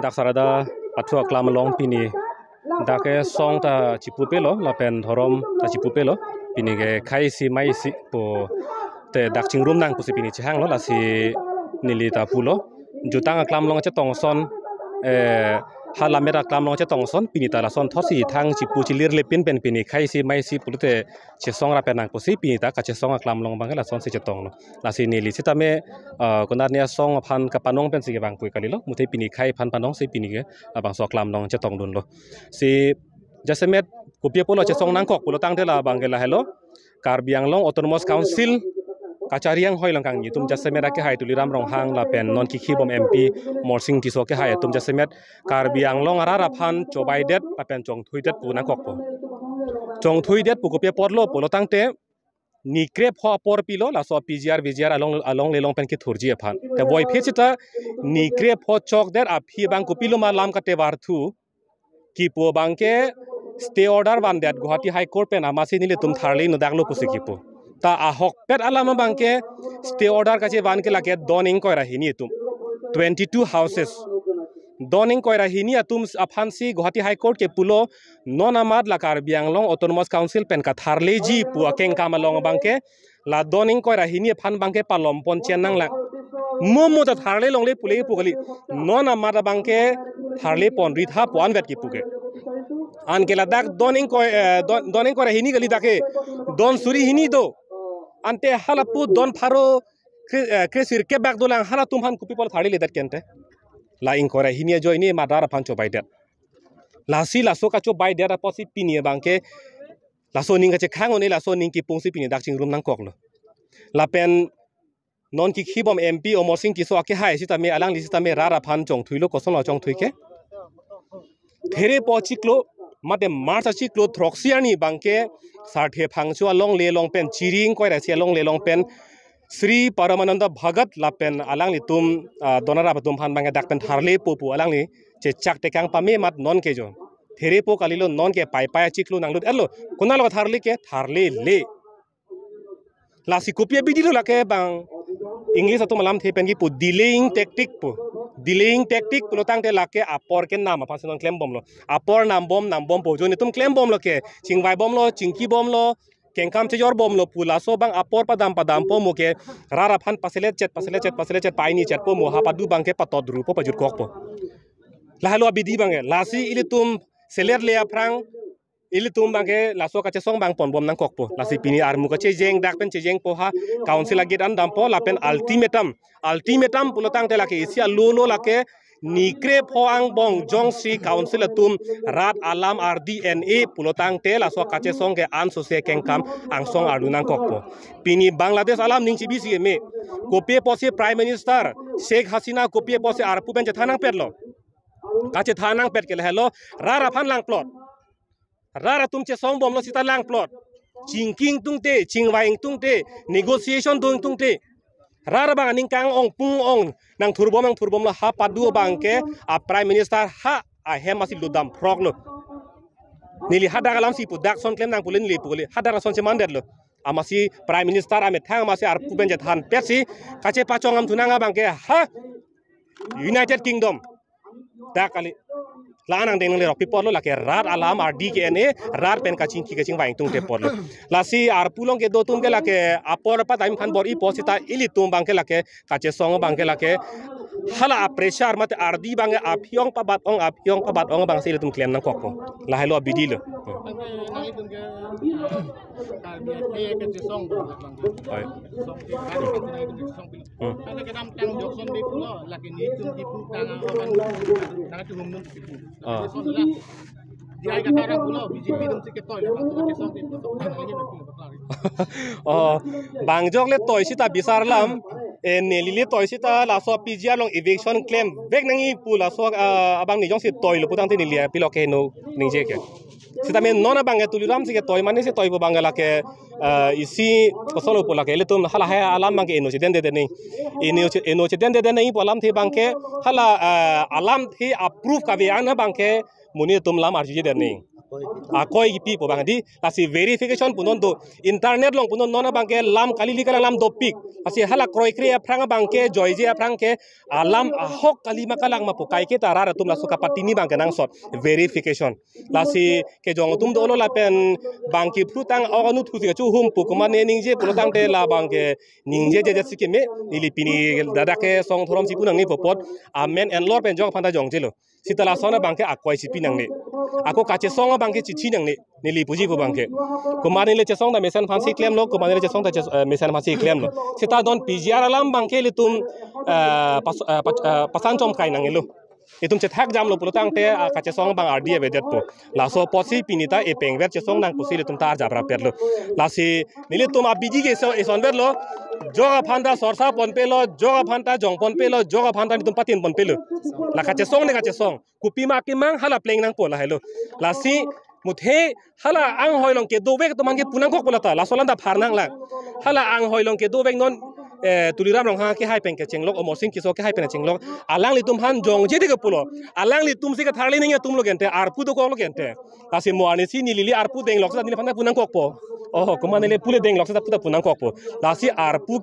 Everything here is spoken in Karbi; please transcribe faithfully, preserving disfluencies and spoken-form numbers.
Dak Sarada Pathu aklam along pini dak ke song ta chipupelo lapen dhorom ta chipupelo, pini ke khai isi mai isi pu te dak chingrum nang pusi pini chehanglo, lasi neli ta pulo. Jutang aklam along chetong ason, eh, ha lammet aklam along chetong ason, pini ta lason thotsi thang chipu chilir lepin pen pini khai isi mai isi pulote chesong ra pen nang pusi pini ta kachesong aklam along abang ke lasonsi chetonglo. Lasi neli sitame, eh, konat ne asong aphan kapanong pensi kevang pui kalilo. Muthe pini khai aphan panongsi pini ke labangso aklam along chetongdunlo. Si jasemet kopi apotlo chesong nangkok pulo tangte labang ke lahelo. Karbi Anglong Autonomous Council kachari anghoi along kangni atum jasemet akehai Tuliram Ronghang lapen non kikhibom M P Amarsing Tisso akehai atum jasemet Karbi Anglong arat aphan chobaidet lapen chongthuidet pu nangkokpo. Chongthuidet pu kopi apotlo pulo tangte ni krepho apor pilo laso P G R V G R along, alongle along pen kethurji aphan. Te voiphit sita ni krepho chokdet aphi abang kopilo ma lam katevar thu kipu abang ke stay order vandet Guwahati High Court pen amatsi nelitum tharle nodaklo pusi kipu. Ta ahokpet alam abang ke stay order kachevan ke lake don ingkoi ra hini atum, twenty-two houses. Don ingkoi ra hini atum aphansi Guwahati High Court ke pulo non amat la Karbi Anglong Autonomous Council pen katharleji pu akengkam along abang ke la don ingkoi ra hini aphan abang ke palom pon chen nanglang. Mo mo ta tharle longle pule pu kali. Non amat abang ke tharle pon ritha pu anvet kipu ke. Anke ladak don ingkoi, eh, don, don ingkoi ra hini kali dak ke. Don suri hini do. Ante halapu don pharo kre-, eh, kresirkep bak dolang, halatum aphan kopi apot tharledet kente. La ingkoi ra hini ajoine ma rat aphan chobaidet. Lasi laso kachobaidet apotsi pini abang ke laso aning kachekhang un-e, laso aning kipungsi pini dak chingrum nangkoklo. Lapen non kikhibom M P Amarsing Tisso akehai sitame alangli sitame rat aphan chongthuilo, kosonlo chongthui ke. Therepo achiklo, mate March achiklo throksi arni abang ke Sarthe Phangcho alongle along pen, Chiri ingkoi ra isi alongle along pen Sri Paramananda Bhagat lapen alanglitum, ah, don arap atum aphan abang ke dak pen tharlepo pu alangli chechak tekang pame amat non ke jo. Therepo kalilo, non ke Paipai achiklo nanglut-etlo. Konatlo tharle ke, tharlele. Lasi kopi abidi lo lake abang, English atum alamthe pen kipu delaying tactic pu. Delaying tactic pulo tangte lake apor kenam aphansi non klembomlo. Apor nambom nambompo, ajoine atum klembomlo ke, chingvaibomlo, chingkibomlo, kengkam chejorbomlo pu laso abang apor padam padampo mo ke rat aphan paselet chet, paselet chet, paselet chet, paini chetpo mo, hapadu abang ke patodrupo, pajutkokpo. Lahelo abidi abang ke. Lasi ilitum selet le aphrang ilitum abang ke laso kachesong abang ponbom nangkokpo. Lasi pini armu kachejeng dak pen chejengpo ha, council agate an dampo lapen ultimatum. Ultimatum pulo tangte lake isi alolo lake ni krepho angbong jongsi council atum rat alam ardi en-e pulo tangte laso kachesong ke ansose kengkam angsong ardu nangkokpo. Pini Bangladesh alam ning chibisi eme. Kopi apotsi Prime Minister Sheikh Hasina kopi apotsi arpu pen chethan nangpetlo. Kachethan nangpet ke lahelo, rat aphan langplot. Rat atum chesongbomlo sita langplot. Chingki ingtungte, chingvai ingtungte, negotiation do ingtungte, rat abang aning kang-ong pung-ong nangthurbom nangthurbomlo, hapadu abang ke a Prime Minister ha ahem amatsi ludam phroklo. Neli hadak alamsi pu, dak ason klem nang pule neli pu kali, hadak ason chemandetlo. Amatsi Prime Minister amethang amatsi arpu pen chethanpetsi kachepachong amthu nang abang ke ha United Kingdom. Dak kali. La-an angdeng nanglerok pi apotlo, lake rat alam ardi ke en-e, rat pen kachingki kachingvai ingtungte apotlo. Lasi arpu along kedo atum ke lake apor padam aphan bor-ipo sita ilitum abang ke lake kachesong abang ke lake hala a-pressure mate ardi abang ke aphi-ong pabat-ong, aphi-ong pabat-ong abangsi ilitum klem nangkokpo. Lahelo abidi lo. Karbi akhei kachesong. Oi. Hmm. Karena kedamtang Johnson Bey pulo, lake nelitum Diphu tang awan, nang tu humnum Diphu. Ah. Johnson lah. Dia kata orang pulo, B J P dum si ketoi lah, kachesong Diphu. Oh, bang jok le toi sita bisar lam, eh, neli le toi sita laso P G R along eviction klemvek nangji pu laso, ah, abang ni jongsi toilo putangte neli pilo ke no ningje ke. Sitame non abang ke Tuliram si ketoi mane si toipo abang ke lake, eh, isi kosonlo pu lake ilitum halahai alam abang ke eno chedendedet nangji. Eno che-, eno chedendedet nangji pu alamthe abang ke hala, eh, alamthe approve kave an abang ke monit atum lam arjujedet nangji. akoi kipipo abang di, lasi verification punon do, internet along punon non abangke lam kali ili kalang alam dopik. Lasi hala kroikre aphrang abangke, joije aphrang ke, alam ahok kali ma kalang ma pu kaike ta rat atum laso kapatini abangke nangsot verification. Lasi kejong atum dolo lapen bang kephrutang ok anut husi kachuhum pu komatne ningje pulotangte la abangke ningjeje si keme, neli pini ladak kesong thorom si pu nangne pu apot, amen enlor pen jok aphan ta jongjelo. Seta lason abangke akoi si pi nangne. Ako kachesong abangke chichi nangne, neli puji pu abangke. Komatne le chesong ta mesen aphan si klemlo, komatne le chesong ta ches-, eh, mesen aphan si klemlo. Seta don P G R alam abangke ilitum, eh, pas-, eh, pas-, eh, pasan chom kai nangnelo. Itum chethak jamlo pulotangte, ah, kachesong abang ardi avedetpo. Laso apotsi pini ta epeng ver chesong nang pusi ilitum ta arjap rapetlo. Lasi nelitum abidi ke so eson verlo. Jok aphan ta sorsa ponpelo, jok aphan ta jong ponpelo, jok aphan ta nelitum patin ponpelo. La kachesong ne kachesong. Kopima kemang hala pleng nangpo lahelo. Lasi muthe hala anghoi along kedovek atum aphan ke pu nangkokpo lata, laso alam ta phar nanglang. Hala anghoi along kedovek non, eh, Tuliram Ronghang kehai pen kechenglok, Amarsing Tisso kehai pen chenglok. Alanglitum aphan jongje de kepulo. Alanglitum si ketharli ning atumlo gente, arpu dokoklo gente. Lasi mo arnisi neli ili arpu denglok seta neliphan ta pu nangkokpo. Oh, komatne le pule denglok seta pu ta pu nangkokpo. Lasi arpu